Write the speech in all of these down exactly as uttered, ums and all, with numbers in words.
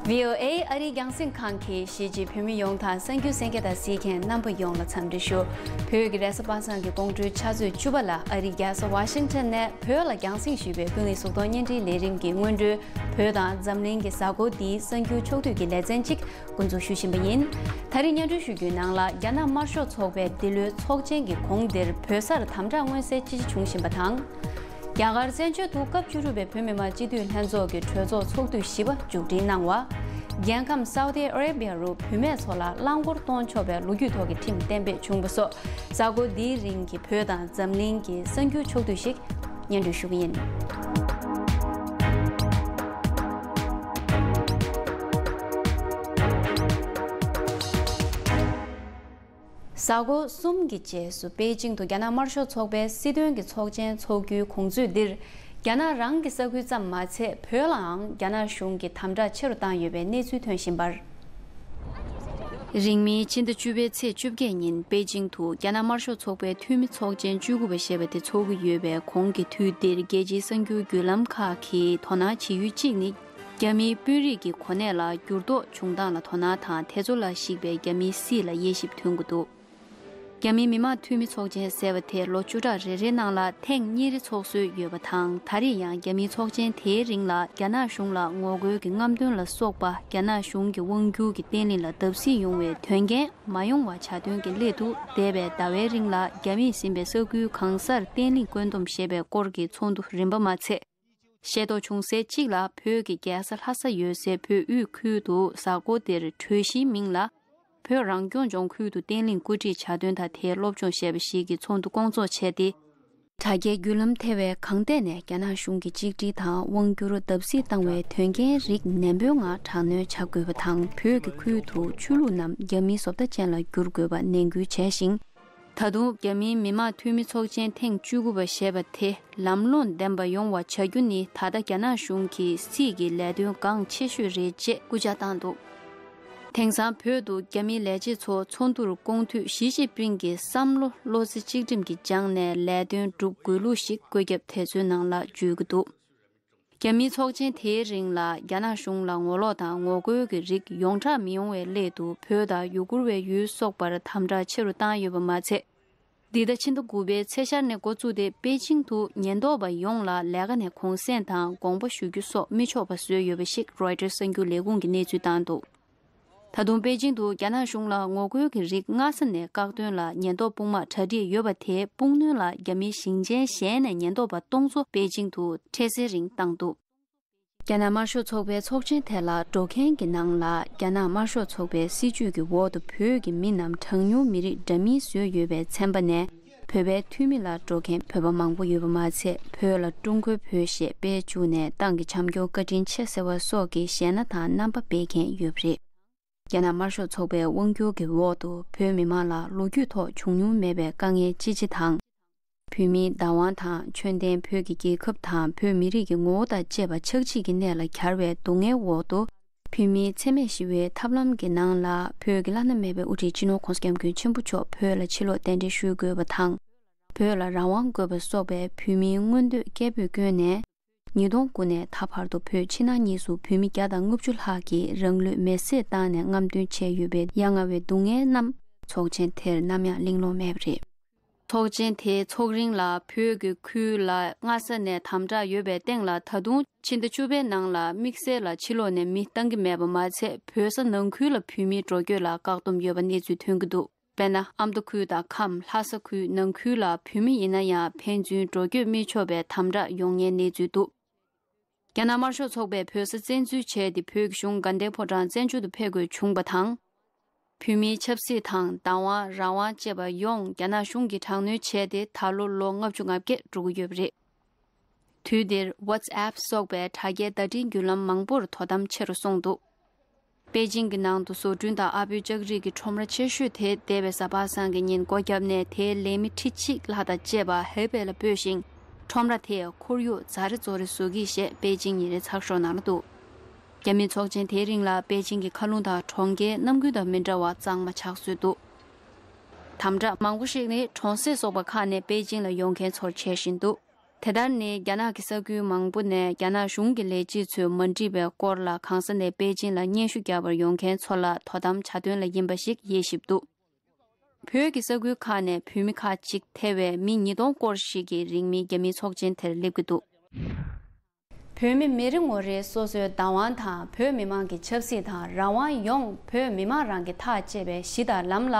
བྷི་ཨོ་ཨེ་ཨ་རིའི་རྒྱང་སྲིང་ཁང་གིས་གཞིས་བྱེས་བོད་མི་ཡོངས་དང་གསར་འགྱུར་གསན་མཁན་དང་གཟིགས་མཁན་རྣམ་པ་ཡོངས་ལ་འཚམས་འདྲི་ཞུ། བོད་ཀྱི་རེས་གཟའ་པ་སངས་ཀྱི་དགོང་དྲོའི་ཆུ་ཚོད་བཅུ་པ་ལ་ཨ་རིའི་རྒྱལ་ས་ཝ་ཤིང་ཊོན་ནས་བོད་ལ་རྒྱང་སྲིང་ཞུས་པའི་ཀུན་གླེང་གཟུགས་མཐོང་བརྙན་འཕྲིན་ལས་རིམ་གྱི་སྔོན་འགྲོའི་བོད་དང་འཛམ་གླིང་གི་གཟའ་འཁོར་འདིའི་གསར་འགྱུར་ཕྱོགས་བསྡུས་ཀྱི་ལེ་ཚན་གཅིག་འགོ་འཛུགས་ཞུ་བཞིན་པ་ཡིན། ད་རེས་སྙན་སྒྲོན་ཞུ་རྒྱུའི་ནང་ལ་རྒྱ་ནག་དམར་ཤོག་ཚོགས་པའི་འདི་ལོའི་ཚོགས་ཆེན་གྱི་གོང་འདིར་བོད་སར་དམ་དྲག་མངོན་གསལ་ཅི་ཆེ་བྱུང་བཞིན་པ་དང་། རྒྱ་གར་བཙན་བྱོལ་དུ་སྐབས་བཅུ་དྲུག་པའི་བོད་མི་མང་སྤྱི་འཐུས་ལྷན་ཚོགས་ཀྱི་གྲོས་ཚོགས་ཚོགས་དུས་བཞི་པ་མཇུག་སྒྲིལ་གནང་བ། རྒྱལ་ཁམས་སའུ་ཏི་ཨ་རེ་བྷི་ཡ་རུ་བུད་མེད་ཚོ་ལ་རླངས་འཁོར་གཏོང་ཆོག་པའི་ལོ་རྒྱུས་ཐོག་གི་ཁྲིམས་གཏན་འབེབས་བྱུང་བ་སོགས་གཟའ་འཁོར་འདིའི་རིང་གི་བོད་དང་འཛམ་གླིང་གི་གསར་འགྱུར་ཕྱོགས་བསྡུས་ཤིག་སྙན་སྒྲོན་ཞུ་གི་ཡིན། གཟའ་འཁོར་གསུམ་གྱི་རྗེས་སུ་པེ་ཅིང་དུ་རྒྱ་ནག་དམར་ཤོག་ཚོགས་པའི་སྲིད་དོན་གྱི་ཚོགས་ཆེན་འཚོགས་རྒྱུའི་གོང་ཚོད་འདིར། རྒྱ་ནག་རང་གི་ས་ཁུལ་ཙམ་མ་ཚད་བོད་ལའང་རྒྱ་ནག་གཞུང་གིས་དམ་དྲག་ཆེ་རུ་བཏང་ཡོད་པའི་གནས་ཚུལ་ཐོན་བཞིན་པར། རིང་མིན་ཕྱི་ཟླ་བཅུ་པའི་ཚེས་བཅོ་བརྒྱད་ཉིན་པེ་ཅིང་དུ་རྒྱ་ནག་དམར་ཤོག་ཚོགས་པའི་འཐུས་མི་ཚོགས་ཆེན་བཅུ་དགུ་པ་ཞེས་པ་དེ་འཚོགས་ཀྱི་ཡོད་པའི་གོང་གི་དུས་འདིར་རྒྱལ་སྤྱིའི་གསར་འགྱུར་བརྒྱུད་ལམ་ཁག་གིས་དོ་སྣང་བྱེད་ཡུལ་གཅིག་ནི། རྒྱ་མིའི་དཔོན་རིགས་ཀྱི་གོ་གནས་ལ་འགྱུར་ལྡོག་བྱུང་སྟངས་ལ་དོ་སྣང་དང་དེ་ཚོ་ལ་གཞིགས་པའི་རྒྱ་མིའི་སྲིད་ལ་དབྱེ་ཞིབ་ཐོན་གྱི་འདུག་རྒྱ་མིའི་མི་དམངས་འཐུས་མི་ཚོགས་ཆེན་ཟེར་བ་དེ་ལོ་བཅུ་ཕྲག་རེ་རེའི་ནང་ལ་ཐེངས་གཉིས་རེ་ཚོགས་སྲོལ་ཡོད་པ་དང་ད་རེས་ཡང་རྒྱ་མིའི་ཚོགས་ཆེན་དེའི་རིང་ལ་རྒྱ་ནག་གཞུང་ལ་ངོ་རྒོལ་གྱི་རྔམ་སྟོན་ལ་སོགས་པ་རྒྱ་ནག་གཞུང་གི་དབང་སྒྱུར་གྱི་བརྟན་ལྷིང་ལ་བརྡབ་གསིག་ཡོང་བའི་དོན་རྐྱེན་མ་ཡོང་བ་བྱ་དོན་གྱི་སླད་དུ་འདས་པའི་ཟླ་བའི་རིང་ལ་རྒྱ་མིས་ཟིན་པའི་ས་ཁུལ་གང་སར་བརྟན་ལྷིང་བཀོད་འདོམས་ཞེས་པའི་སྐོར་གྱི་ཚོགས་འདུ་རིམ་པ་མ་ཚད། ཤེས་རྟོགས་བྱུང་གསལ་གཅིག་ལ་བོད་ཀྱི་རྒྱལ་ས་ལྷ་ས་ཡོད་སའི་བོད་དབུས་ཁུལ་དུ་གཟའ་འཁོར་འདིར་གྲོས་གཞིའི་མིང་ལ་བོད་རང་སྐྱོང་ལྗོངས་ཁུལ་དུ་བརྟན་ལྷིང་བཀོད་སྒྲིག་བྱ་དོན་དང་དེའི་སློབ་སྦྱོང་ཞེས་པ་ཞིག་གི་ཚོགས་འདུ་སྐོང་ཚོགས་བྱས་ཏེ། དྲ་རྒྱའི་བརྒྱུད་ལམ་ཐེ་བའི་གང་ཐད་ནས་རྒྱ་ནག་གཞུང་གིས་གཅིག་སྒྲིལ་དང་དབང་བསྒྱུར་བརྡབ་གསིག་བཏང་བའི་དོན་རྐྱེན་རིགས་ནན་པོའི་ངང་དྲག་གནོན་བྱ་དགོས་པ་དང་བོད་ཀྱི་ཁུལ་དུ་ཆོས་ལུགས་རྣམས་རྒྱ་མིའི་བཟོ་ལྟ་ཅན་ལ་བསྒྱུར་དགོས་པ་ནན་སྐུལ་བྱས་ཤིང་། ད་དུང་རྒྱ་མིའི་མི་དམངས་འཐུས་མི་ཚོགས་ཆེན་ཐེངས་བཅུ་དགུ་པ་ཞེས་པ་དེ་ལམ་ལྷོང་ལྡན་པ་ཡོང་བ་བྱ་རྒྱུ་ནི་ད་ལྟ་རྒྱ་ནག་གཞུང་གི་སྲིད་ཀྱི་ལས་དོན་འགངས་ཆེ་ཤོས་རེད་ཅེས་སྐུལ་ལྕག་བཏང་འདུག་དེང་སང་བོད་དུ་རྒྱ་མིའི་ལས་བྱེད་ཚོ་ཚོགས་འདུར་སྐོང་དུས་ཞི་ཅིན་ཕིང་གི་བསམ་བློ་བློ་རྩེ་གཅིག་སྒྲིམ་གྱིས་སྦྱངས་ནས་ལས་དོན་སྒྲུབ་དགོས་ལུགས་ཤིག་བཀོད་ཁྱབ་དེ་ཚོའི་ནང་ལ་བརྗོད་ཀྱི་འདུག་རྒྱ་མིའི་ཚོགས་ཆེན་དེའི་རིང་ལ་རྒྱ་ནག་གཞུང་ལ་ངོ་ལོག་དང་ངོ་རྒོལ་གྱི་རིགས་ཡོངས་གྲགས་མི་ཡོང་བའི་སླད་དུ་བོད་དང་ཡུ་གུར་བའི་ཡུལ་སོགས་པར་དམ་དྲག་ཆེ་རུ་བཏང་ཡོད་པ་མ་ཚད། འདི་ཟླ་ཕྱི་ཟླ་དགུ་པའི་ཚེས་ཤར་ནས་འགོ་བཙུགས་ཏེ་པེ་ཅིང་དུ་ཉེན་རྟོག་པ་ཡོངས་ལ་ལས་ཀ་ནས་གུང་གསེང་དང་དགོངས་པ་ཞུ་རྒྱུ་སོགས་མི་ཆོག་པ་བཟོས་ཡོད་པ་ཞིག་རོའི་ཊར་གསར་འགྱུར་ལས་ཁུངས་ཀྱིས་གནས་ཚུལ་བཏང་འདུག་ད་དུང་པེ་ཅིང་དུ་རྒྱ་ནག་གཞུང་ལ་ངོ་རྒོལ་གྱི་རིགས་སྔ་ས་ནས་བཀག་སྡོམ་ལ་ཉེན་རྟོག་དཔུང་དམག་གྲ་སྒྲིག་ཡོད་པ་དེ་སྤུངས་གནོན་ལ་རྒྱ་མིའི་ཞིང་ཆེན་གཞན་ནས་ཉེན་རྟོག་པ་སྟོང་ཚོ་པེ་ཅིང་དུ་འཕྲལ་སེལ་རིང་བཏང་འདུག་རྒྱ་ནག་དམར་ཤོག་ཚོགས་པའི་ཚོགས་ཆེན་དེ་ལ་འགྲོ་མཁན་གྱི་ནང་ལ་རྒྱ་ནག་དམར་ཤོག་ཚོགས་པའི་སྲིད་བྱུས་ཀྱི་འོག་ཏུ་བོད་ཀྱི་མི་རྣམས་གྲངས་ཉུང་མི་རིགས་འདྲ་མིན་བཟོས་ཡོད་པའི་ཚན་པ་ནས་བོད་པའི་འཐུས་མི་ལ་འགྲོ་མཁན་བོད་པ་མང་པོ་ཡོད་པ་མ་ཚད་བོད་ལ་ཀྲུང་གོའི་བོད་ཞེས་སྤེལ་བཅུག་ནས་ཏང་གི་བྱམས་སྐྱོང་བཀའ་དྲིན་ཆེ་ཟེར་བ་སོགས་ཀྱི་ཞལ་སྣ་དང་རྣམ་པ་སྤེལ་མཁན་ཡོད་པ་རེད། རྒྱ་ནག་དམར་ཤོག་ཚོགས་པའི་དབང་སྒྱུར་གྱི་འོག་ཏུ་བོད་མི་མང་ལ་ལོ་རྒྱུས་ཐོག་བྱུང་མྱོང་མེད་པའི་དཀའ་ངལ་ཅི་ཆེ་དང་། བོད་མིའི་བདག་དབང་དང་ཆོས་ལྡན་བོད་ཀྱི་རྒྱལ་ཁབ་དང་བོད་མི་རིགས་ཀྱི་ངོ་བོ་དང་བཅས་པ་ཆག་འཇིག་གི་གནས་ལ་གྱར་བའི་སྡུག་བསྔལ་འོག་ཏུ་བོད་མིའི་འཚེ་མེད་ཞི་བའི་ཐབས་ལམ་གྱི་ནང་ལ་བོད་ཀྱི་བླ་ན་མེད་པའི་དབུ་ཁྲིད་སྤྱི་ནོར་༸གོང་ས་༸སྐྱབས་མགོན་ཆེན་པོ་མཆོག་བོད་ལ་ཕྱིར་ལོག་གདན་འདྲེན་ཞུ་དགོས་པ་དང་། བོད་ལ་རང་དབང་དགོས་པ་སོགས་པའི་བོད་མིའི་མངོན་འདོད་སྐད་འབོད་བསྐྱོན་ནས། ཉིས་སྟོང་དགུ་ནས་ད་བར་དུ་བོད་ཕྱི་ནང་གཉིས་སུ་བོད་མི་བརྒྱ་དང་ལྔ་བཅུ་ལྷག་གིས་རང་ལུས་མེར་སྲེག་བཏང་ནས་རྔམ་སྟོན་བྱས་ཡོད་པའི་ཡ་ང་བའི་སྡུག་བསྔལ་རྣམས་ཚོགས་ཆེན་དེར་ནམ་ཡང་གླེང་སློང་མེད་པ་རེད། ཚོགས་ཆེན་དེའི་ཚོགས་རིང་ལ་བོད་ཀྱི་ཁུལ་ལ་སྔ་ས་ནས་དམ་དྲག་ཡོད་པའི་སྟེང་ལ་ད་དུང་ཕྱི་ཟླ་བཅུ་པའི་ནང་ལ་དམིགས་བསལ་ལ་ཕྱི་ལོགས་ནས་མི་བཏང་གི་མེད་པ་མ་ཚད་བོད་ས་ནང་ཁུལ་ལ་བོད་མིའི་འགྲོ་སྐྱོད་ལ་བཀག་སྡོམ་ཡོད་པ་གནས་ཚུལ་ཐོན་གྱི་འདུག་དཔེར་ན་ཨ་མདོ་ཁུལ་དང་ཁམས་ལྷ་ས་ཁུལ་ནང་ཁུལ་ལ་བོད་མི་ཡིན་ན་ཡང་ཕན་ཚུན་འགྲོ་སྐྱོད་མི་ཆོག་པའི་དམ་དྲག་ཡོང་མཁན་གནས་ཚུལ་འདུག་རྒྱ་ནག་དམར་ཤོག་ཚོགས་པས་བོད་ས་བཙན་འཛུལ་བྱས་ཏེ་བོད་ཀྱི་གཞུང་དགའ་ལྡན་ཕོ་བྲང་བཙན་བྱོལ་དུ་ཕེབས་དགོས་བྱུང་བ་དང་། བོད་མིའི་ཆབ་སྲིད་དང་བདག་དབང་རང་དབང་བཅས་པ་ཡོངས་རྒྱ་ནག་གཞུང་གིས་དྲག་གནོན་བྱས་ཏེ་ད་ལོ་ལོ་ལྔ་བཅུ་ང་བརྒྱད་འགྲོ་གི་ཡོད་པ་རེད། དུས་འདིར་WhatsApp་སོགས་པའི་དྲ་རྒྱའི་བརྡ་འཕྲིན་བརྒྱུད་ལམ་མང་པོར་དོ་དམ་ཆེ་རུ་སོང་འདུག་པེ་ཅིང་གི་ནང་དུ་བཟོ་སྐྲུན་དང་ཨ་ཕོའི་ལྕགས་རིགས་ཀྱི་ཁྲོམ་ར་ཆེ་ཤོས་དེ་འདས་པའི་གཟའ་པ་སངས་ཀྱི་ཉིན་སྒོ་བརྒྱབ་ནས་དེའི་ལས་མི་ཁྲི་གཅིག་ལྷག་དང་བཅས་པ་ཧེ་པེ་ལ་སྤོས་ཤིང་ཁྲོམ་ར་དེས་ཁོར་ཡུག་ཛ་རེ་ཛོ་རེ་བཟོ་གི་ཞེས་པེ་ཅིང་ཉིན་རེའི་ཚགས་ཤོག་ནང་ལ་འདུག་རྒྱ་མིའི་ཚོགས་ཆེན་དེའི་རིང་ལ་པེ་ཅིང་གི་མཁའ་རླུང་དང་གྲོང་ཁྱེར་ནམ་རྒྱུན་དང་མི་འདྲ་བ་གཙང་མ་ཆགས་སྲོལ་འདུག་དམ་དྲག་མང་པོ་ཞིག་ནི་གྲོང་གསེབ་སོགས་པ་ཁག་ནས་པེ་ཅིང་ལ་ཡོང་མཁན་ཚོར་བྱེད་བཞིན་འདུག་དེ་ལྟར་ནི་རྒྱ་ནག་གི་ས་ཁུལ་མང་པོ་ནས་རྒྱ་ནག་གཞུང་གི་ལས་བྱེད་ཚོས་མ་འགྲིག་པའི་སྐོར་ལ་གང་ས་ནས་པེ་ཅིན་ལ་སྙན་ཞུ་རྒྱག་པར་ཡོང་མཁན་ཚོ་ལ་དོ་དམ་བྱ་དོན་ལ་ཡིན་པ་ཞིག་དབྱེ་ཞིབ་འདུག་བོད་ཀྱི་ས་ཁུལ་ཁག་ནས་བོད་མི་ཁག་ཅིག་ཐེ་བའི་མི་ཉིས་སྟོང་སྐོར་ཞིག་གིས་རིང་མིན་རྒྱ་མིའི་ཚོགས་ཆེན་དེར་སླེབས་ཀྱི་འདུག་བོད་མི་མི་རེ་ངོ་རེས་སོ་སོའི་བདག་དབང་དང་བོད་མི་མང་གི་ཆབ་སྲིད་དང་རང་དབང་ཡོངས་བོད་མི་མང་རང་གིས་ཐག་བཅད་པའི་གཞི་དང་ལམ་ལ།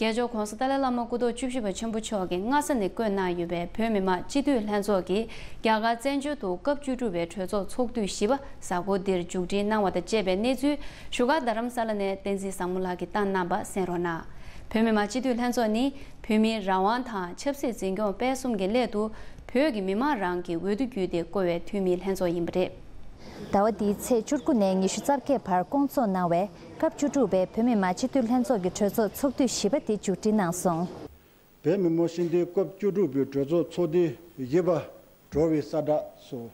རྒྱལ་མཆོག་༧གོང་ས་ཏཱ་ལའི་བླ་མ་སྐུ་ཐོག་བཅུ་བཞི་པ་ཆེན་པོ་མཆོག་གིས་སྔ་ས་ནས་བཀོད་གནང་ཡོད་པའི་བོད་མི་མང་སྤྱི་འཐུས་ལྷན་ཚོགས་ཀྱིས་རྒྱ་གར་བཙན་བྱོལ་དུ་སྐབས་བཅུ་དྲུག་པའི་གྲོས་ཚོགས་ཚོགས་དུས་བཞི་པ་གཟའ་འཁོར་འདིར་མཇུག་སྒྲིལ་གནང་བ་དང་བཅས་པའི་གནས་ཚུལ་བཞུགས་སྒར་རྡ་རམ་ས་ལ་ནས་བསྟན་འཛིན་བཟང་མོ་ལགས་ཀྱིས་བཏང་གནང་བ་གསན་རོགས་གནང་། བོད་མི་མང་སྤྱི་འཐུས་ལྷན་ཚོགས་ནི་བོད་མིའི་རང་དབང་དང་ཆབ་སྲིད་འཛིན་སྐྱོང་སྤེལ་གསུམ་གྱི་སླད་དུ་བོད་ཀྱི་མི་མང་རང་གི་འོས་བསྡུ་བརྒྱུད་དེ་བསྐོ་བའི་འཐུས་མིའི་ལྷན་ཚོགས་ཡིན་པ་རེད། ཟླ་བ་འདིའི་ཚེས་བཅུ་དགུ་ནས་ཉི་ཤུ་རྩ་བརྒྱད་བར་བསྐོང་ཚོགས་གནང་བའི་སྐབས་བཅུ་དྲུག་པའི་བོད་མི་མང་སྤྱི་འཐུས་ལྷན་ཚོགས་ཀྱི་གྲོས་ཚོགས་ཚོགས་དུས་བཞི་པ་དེ་མཇུག་སྒྲིལ་གནང་སོང་། བོད་མི་མང་སྤྱི་འཐུས་སྐབས་བཅུ་དྲུག་པའི་གྲོས་ཚོགས་ཚོགས་དུས་བཞི་པ་གྲོལ་བའི་གསལ་བསྒྲགས་སོ།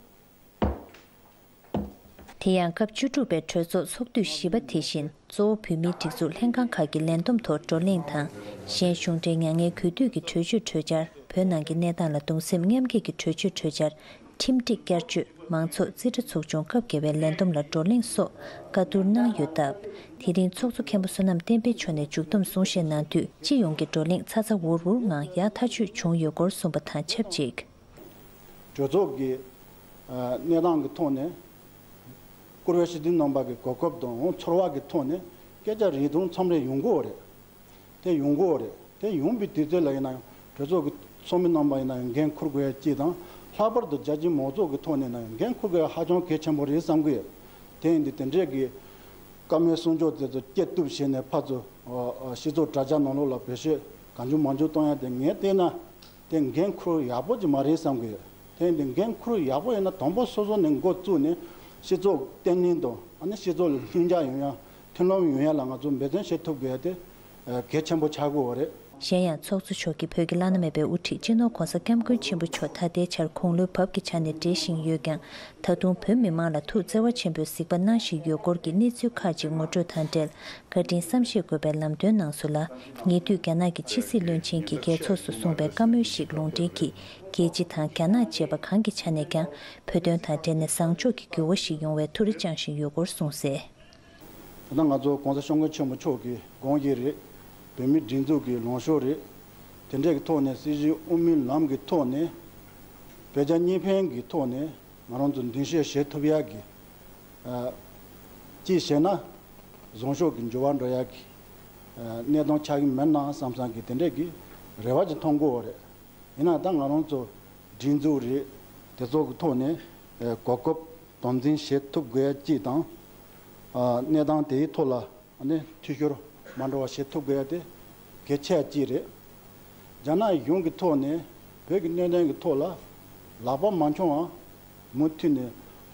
དེ་ཡང་སྐབས་བཅུ་དྲུག་པའི་གྲོས་ཚོགས་ཚོགས་དུས་བཞི་པ་དེ་བཞིན་གཙོ་བོ་བོད་མིའི་སྒྲིག་འཛུགས་ལྷན་ཁང་ཁག་གི་ལས་བསྡོམས་ཐོག་བགྲོ་གླེང་དང་། གཞན་གཞུང་འབྲེལ་མྱ་ངན་གུས་འདུད་ཀྱི་གྲོས་ཆོད་གྲོས་འཆར། བོད་ནང་གི་གནས་སྟངས་ལ་གདུང་སེམས་མཉམ་སྐྱེད་ཀྱི་གྲོས་ཆོད་གྲོས་འཆར། ཁྲིམས་སྒྲིག་བསྐྱར་བཅོས། མང་ཚོགས་རྩིས་ཁྲ་ཚོགས་ཆུང་སྐབས་བརྒྱད་པའི་ལས་བསྡོམས་ལ་བགྲོ་གླེང་སོགས་བཀའ་བསྡུར་གནང་ཡོད་སྟབས། དེ་རིང་ཚོགས་གཙོ་མཁན་པོ་བསོད་ནམས་བསྟན་འཕེལ་མཆོག་ནས་མཇུག་བསྡོམས་གསུང་བཤད་གནང་དུས། སྤྱི་ཡོངས་ཀྱི་བགྲོ་གླེང་ཚ་ཚ་འུར་འུར་ངང་ཡག་ཐག་ཆོད་བྱུང་ཡོད་སྐོར་གསུངས་པ་དང་ཆབས་ཅིག་གྲོས་ཚོགས་ཀྱི་ཨ་གནས་སྟངས་ཀྱི་ཐོག་ནས། བཀུར་འོས་སྤྱི་འཐུས་རྣམ་པ་གི་གོ་སྐབས་དང་ཚོར་བ་གི་ཐོག་ནས་སྐད་ཆ་རེ་དུང་མཚམས་རེ་ཡོང་གི་ཡོད་རེད། དེ་ཡོང་གི་ཡོད་རེད། དེ་ཡོང་པའི་དུས་ཚོད་ལ་ཡིན་ན་ཡང་གྲོས་ཚོགས་ཀྱི་ཚོགས་མི་རྣམ་པ་ཡིན་ན་ཡང་འགན་འཁུར་དགོས་ཡ་གཅིག་དང་། ལྷག་པར་དུ་རྒྱ་ཆེའི་མང་ཚོགས་ཀྱི་ཐོག་ནས་ཡིན་ན་ཡང་འགན་འཁུར་དགོས་ཡ་ཧ་ཅང་གལ་ཆེན་པོ་རེད་བསམ་གི་ཡོད། དེ་ཡིན་དུས་དེ་འདྲས་ཀྱི་བཀའ་མོལ་གསུང་ཆོས་དེ་ཚོ་སྐྱེ་བཏུབ་བྱས་ནས་ཕར་ཚུར་ཨ་ཨ་སྤྱི་ཚོགས་དྲ་རྒྱ་ནང་ལོགས་ལ་བེད་སྤྱོད་གང་བྱུང་མང་བྱུང་གཏོང་ཡ་དེ་ངས་བལྟས་ན། དེ་འགན་འཁུར་ཡག་པོ་ཅིག་མ་རེད་བསམ་གི་ཡོད། དེ་ཡིན་དུས་འགན་འཁུར་ཡག་པོ་ཡིན་ན་དང་པོ་སོ་སོ་ནས་འགོ་བཙུགས་ནས་སྤྱི་ཚོགས་བརྟན་ལྷིང་དང་ཨ་ནི་སྤྱི་ཚོགས་ལ་ལྷིང་འཇགས་ཡོང་ཡ། མཐུན་ལམ་ཡོང་ཡ་ལ་ང་ཚོ་འབད་བརྩོན་བྱེད་ཐུབ་དགོས་ཡ་དེ་གལ་ཆེན་པོ་ཆགས་ཀྱི་ཡོད་རེད། གཞན་ཡང་ཚོགས་གཙོ་མཆོག་གིས་བོད་ཀྱི་བླ་ན་མེད་པའི་དབུ་ཁྲིད་སྤྱི་ནོར་༧གོང་ས་༧སྐྱབས་མགོན་ཆེན་པོ་མཆོག་ད་ལྟའི་ཆར་དགུང་ལོའི་བབ་ཀྱི་ཆ་ནས་བགྲེས་ཤིང་ཡོད་ཀྱང་། ད་དུང་བོད་མི་མང་ལ་ཐུགས་བརྩེ་བ་ཆེན་པོས་གཟིགས་པ་གནང་བཞིན་ཡོད་སྐོར་གྱི་གནས་ཚུལ་ཁག་ཅིག་ངོ་སྤྲོད་དང་འབྲེལ། བཀའ་དྲིན་བསམ་ཤེས་དགོས་པའི་ལམ་སྟོན་གནང་སོང་ལ། ཉེ་དུས་རྒྱ་ནག་གི་ཕྱི་སྲིད་བློན་ཆེན་གྱིས་རྒྱལ་ཚོགས་སུ་གསུངས་པའི་བཀའ་མོལ་ཞིག་ལུང་འདྲེན་གྱིས། རྒྱལ་སྤྱི་དང་རྒྱ་ནག་བཅས་པ་གང་གི་ཆ་ནས་ཀྱང་། བོད་དོན་དང་འབྲེལ་ནས་བཟང་ཕྱོགས་ཀྱི་འགྱུར་བ་ཞིག་ཡོང་བའི་ཐུགས་རེ་བཅངས་བཞིན་ཡོད་སྐོར་གསུངས་གསལ། ད་ལྟ་ང་ཚོ་༧གོང་ས་༧སྐྱབས་མགོན་ཆེན་པོ་མཆོག་གི་དགོངས་བཞེད་རེད། བོད་མིའི་སྒྲིག་འཛུགས་ཀྱི་ལངས་ཕྱོགས་རེད། དེ་འདྲའི་གི་ཐོག་ནས་སྲིད་ཇུས་དབུ་མའི་ལམ་གྱི་ཐོག་ནས། བོད་རྒྱ་གཉིས་ཕན་གྱི་ཐོག་ནས་ང་རང་ཚོ་མདུན་སྐྱོད་བྱེད་ཐུབ་ཡག་གི་ཨ་ཅིག་བྱས་ན་བཟང་ཕྱོགས་ཀྱི་འགྱུར་བ་འགྲོ་ཡག་གི་ཨ་གནས་སྟངས་ཆགས་ཀྱི་མེད་ན་བསམ་བསམ་གྱི་དེ་འདྲའི་གི་རེ་བ་ཅིག་མཐོང་གི་ཡོད་རེད། ཡིན་ནའང་ད་ང་རང་ཚོ་སྒྲིག་འཛུགས་རེད། དེ་ཚོ་གི་ཐོག་ནས་ཨ་གོ་སྐབས་དམ་འཛིན་བྱེད་ཐུབ་དགོས་ཡག་གཅིག་དང་། ཨ་གནས་སྟངས་དེའི་ཐོག་ལ་ཨ་ནི་འཐུས་ཤོར་མ་འགྲོ་བ་བྱེད་ཐུབ་དགོས་ཡག་དེ་གལ་ཆེ་ཡག་གཅིག་རེད། རྒྱ་ནག་གཞུང་གི་ཐོག་ནས་བོད་ཀྱི་གནད་དོན་གྱི་ཐོག་ལ་ལག་པ་མ་འཁྱོངས་པ་མུ་མཐུད་ནས་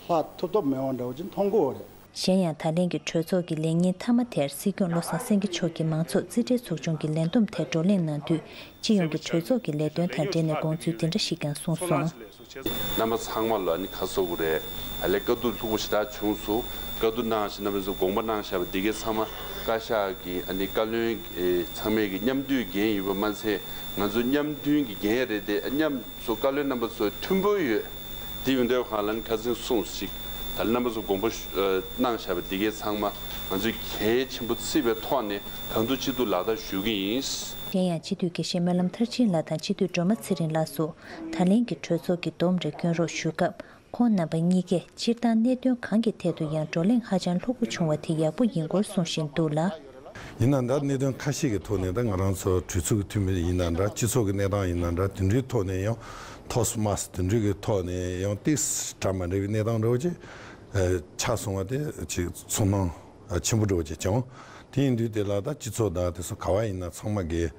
ལྷག་ཐུབ་ཐབས་མེད་པ་འདྲ་བོ་ཅིག་མཐོང་གི་ཡོད་རེད། གཞན་ཡང་ད་ལན་གྱི་གྲོས་ཚོགས་ཀྱི་ལས་ཉིན་མཐའ་མ་དེར་སྲིད་སྐྱོང་བློ་བཟང་སེང་གེ་མཆོག་གིས་མང་ཚོགས་རྩིས་ཁྲའི་ཚོགས་ཆུང་གི་ལས་བསྡོམས་ཐད་བགྲོ་གླེང་གནང་དུས། སྤྱི་ཡོངས་ཀྱི་གྲོས་ཚོགས་ཀྱི་ལས་དོན་དང་འབྲེལ་ནས་དགོངས་ཚུལ་འདི་འདྲ་ཞིག་ཀྱང་གསུངས་སོང་། རྣམ་པ་ཚང་མ་ལ་ནི་ཁ་གསོ་དགོས་རེད། ད་ལས་བཀའ་བསྡུར་ལྷུག་པོ་ཞེ་དྲག་བྱུང་སོང་། བཀའ་བསྡུར་གནང་ཞིང་རྣམ་པ་ཚོ་དགོངས་པ་གནང་བཞག་པ་འདི་གའི་ཚང་མ་བཀའ་ཤག་གི་ཨ་ནི་བཀའ་བློན་ཨེ་ཚང་མས་ཀྱི་མཉམ་འདུས་འགན་ཡོད་པ་མ་ཚད། ང་ཚོ་མཉམ་མཐུན་གྱི་འགན་རེད་དེ། མཉམ་ཚོ་བཀའ་བློན་རྣམ་པ་ཚོ་མཐུན་པོ་ཡོད། དེ་ཡོད་འདོད་ཁང་ལ་ནི་ཁ་སང་གསུངས་ཤིག་ད་ལ་རྣམ་པ་ཚོ་དགོངས་པ་ཞུ་ཨ་གནང་བཞག་པ་འདི་གའི་ཚང་མ་ང་ཚོས་གལ་ཆེན་པོ་བརྩིས་པའི་ཐོག་ནས་གང་ཐུབ་ཅི་ཐུབ་ལག་བསྟར་ཞུ་གི་ཡིན། གཞན་ཡང་སྤྱི་འཐུས་དགེ་བཤེས་སྨོན་ལམ་མཐར་ཕྱིན་ལགས་དང་སྤྱི་འཐུས་སྒྲོལ་མ་ཚེ་རིང་ལགས་སུ། ད་ལན་གྱི་གྲོས་ཚོགས་ཀྱི་བསྡོམས་རེ་བསྐྱོན་རོགས་ཞུ་སྐབས། ཁོང་རྣམ་པ་གཉིས་ཀས་སྤྱིར་བཏང་གནད་དོན་གང་གི་ཐད་དུ་ཡང་བགྲོ་གླེང་ཧ་ཅང་ལྷུག་པོ་བྱུང་བ་དེ་ཡག་པོ་ཡིན་སྐོར་གསུང་བཞིན་འདུག་ལ། ཡིན་ན་ད་གནད་དོན་ཁ་ཤས་ཀྱི་ཐོག་ནས་ད་ང་རང་ཚོ་གྲོས་ཚོགས་ཀྱི་འཐུས་མི་ཡིན་ན་འདྲ། སྤྱི་ཚོགས་ཀྱི་གནས་སྟངས་ཡིན་ན་འདྲ། དེ་འདྲའི་ཐོག་ནས་ཡང་ཐོག་མ་དེ་འདྲའི་གི་ཐོག་ནས་ཡང་ཏིག་འདྲ་མ་འདྲ་བའི་གནས་སྟངས་འདྲ་བོ་ཅིག་ཆགས་སོང་བ་དེ་ཅིག་ཚོར་སྣང་ཆེན་པོ་འདྲ་བོ་ཅིག་བྱུང་། དེ་ཡིན་དུས་དེ་ལ་ད་སྤྱི་ཚོགས་དང་དེ་ཚོ་ག་བ་ཡིན་ན་ཚང་མ་གིས་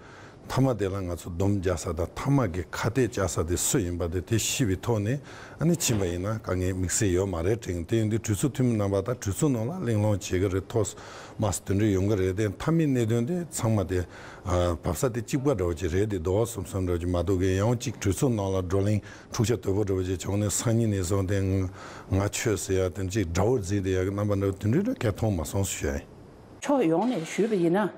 མཐའ་མ་དེ་ལ་ང་ཚོ་སྡོམ་རྒྱག་ས་དང་མཐའ་མ་གི་ཁ་གཏད་བཅག་ས་དེ་སུ་ཡིན་པ་དེ་དེ་ཤེས་པའི་ཐོག་ནས་ཨ་ནི་ཕྱིན་པ་ཡིན་ན་དཀའ་ངལ་དམིགས་བསལ་ཡོད་མ་རེད་དྲན། དེ་ཡིན་དུས་གྲོས་ཚོགས་འཐུས་མི་རྣམ་པ་དང་གྲོས་ཚོགས་ནང་ལ་གླེང་སློང་བྱེད་ཀྱི་རེད། ཐོག་མ་དེ་འདྲ་ཡོང་གི་རེད་དེ། མཐའ་མའི་གནད་དོན་དེ་ཚང་མ་དེ་བབས་ས་དེ་གཅིག་པ་འདྲ་བོ་ཅིག་རེད་དེ། རྡོ་བ་གསུམ་གསུམ་འདྲ་བོ་ཅིག་མ་གཏོགས་གི་ཡང་གཅིག་གྲོས་ཚོགས་ནང་ལ་བགྲོ་གླེང་འཁྲུག་ཆ་དོད་པོ་འདྲ་བོ་ཅིག་བྱུང་ནས་སང་ཉིན་ནས་བཟུང་སྟེ་ང་ཆོས་ཟེར་ཡ་དེ་ཅིག་དགྲ་བོར་འཛིན་བསྡད་ཡ་གི་རྣམ་པ་འདྲ་བོ་དེ་འདྲའི་འདྲ་གང་མཐོང་མ་སོང་ཞུ་ཡ་ཡིན། ཕྱོགས་ཡོངས་ནས་ཞུས་པ་ཡིན་ན།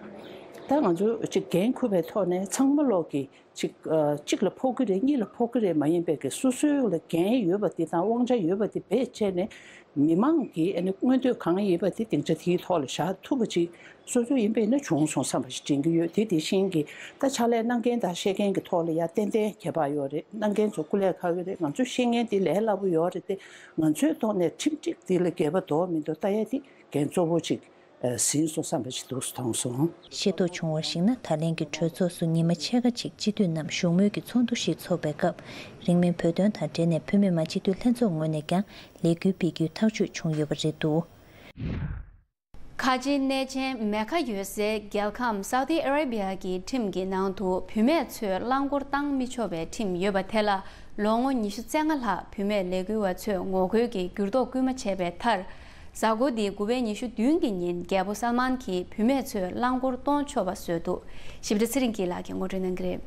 ད་ང་ཚོ་ཅིག་འགན་འཁུར་བའི་ཐོག་ནས་ཚང་མ་ལོག་གི་ཅིག་ཨ་གཅིག་ལ་ཕོག་གི་རེད། གཉིས་ལ་ཕོག་གི་རེད་མ་ཡིན་པའི་གི་སོ་སོའི་ལ་འགན་ཡོད་པ་དེ་དང་དབང་ཆ་ཡོད་པ་དེ་བེད་སྤྱད་ནས་མི་མང་གི་ཨ་ནི་མངོན་འདོད་གང་ཡིན་པ་དེ་སྡིངས་ཆ་དེའི་ཐོག་ལ་བཞག་ཐུབ་པ་ཅིག་སོ་སོ་ཡིན་པས་ན་བྱུང་སོང་བསམ་པ་ཞིག་དྲན་གྱི་ཡོད། དེ་དེ་བཞིན་གྱི་ད་ཕྱག་ལས་གནང་མཁན་དང་བཤད་མཁན་གྱི་ཐོག་ལ་ཡང་ཏན་ཏན་ཁྱད་པར་ཡོད་རེད། གནང་མཁན་ཚོ་སྐུ་ལས་ཁག་གི་རེད། ང་ཚོས་བཤད་མཁན་དེ་ལས་སླ་པོ་ཡོད་རེད་དེ། ང་ཚོའི་ཐོག་ནས་ཁྲིམས་སྒྲིག་དེ་ལ་འགལ་བ་འདོགས་མི་འདུག་ལྟ་ཡ་དེ་འགན་གཙོ་བོ་ཅིག་ཟིན་སོང་བསམ་པ་ཞིག་འདུག་མཐོང་སོང་། ཤེས་རྟོགས་བྱུང་བར་གཞིགས་ན། ད་ལན་གྱི་གྲོས་ཚོགས་སུ་ཉི་མ་ཕྱེད་ཀ་ཅིག་སྤྱི་འཐུས་རྣམས་བཞུགས་མོལ་གྱི་ཚོགས་འདུ་ཞིག་འཚོགས་པའི་སྐབས། རིང་མིན་བོད་དོན་དང་འབྲེལ་ནས་བོད་མི་མང་སྤྱི་འཐུས་ལྷན་ཚོགས་ངོས་ནས་ཀྱང་ལས་འགུལ་སྤེལ་རྒྱུའི་ཐག་གཅོད་བྱུང་ཡོད་པ་རེད་འདུག་ཁ་ཆེའི་གནས་ཆེན་མེ་ཁ་ཡོད་སའི་རྒྱལ་ཁམས་སའུ་ཏི་ཨ་རེ་བི་ཡ་གི་ཁྲིམས་ཀྱི་ནང་དུ་བུད་མེད་ཚོས་རླངས་འཁོར་བཏང་མི་ཆོག་པའི་ཁྲིམས་ཡོད་པ་དེ་ལ་ལོ་ངོ་ཉི་ཤུ་རྩ་ལྔ་ལྷག་བུད་མེད་ལས་འགུལ་བ་ཚོས་ངོ་རྒོལ་གྱིས་འགྱུར་ལྡོག་སྐུལ་མ་བྱས་པའི་མཐར། གཟའ་འཁོར་འདིའི་དགུ་པའི་ཉི་ཤུ་བདུན་གྱི་ཉིན་རྒྱལ་པོ་སལ་མཱན་གྱིས་བུད་མེད་ཚོས་རླངས་འཁོར་གཏོང་ཆོག་པ་བཟོས་འདུག་ཞིབ་ཕྲ་ཚེ་རིང་སྐྱིད་ལགས་ཀྱིས་ངོ་སྤྲོད་གནང་གི་རེད།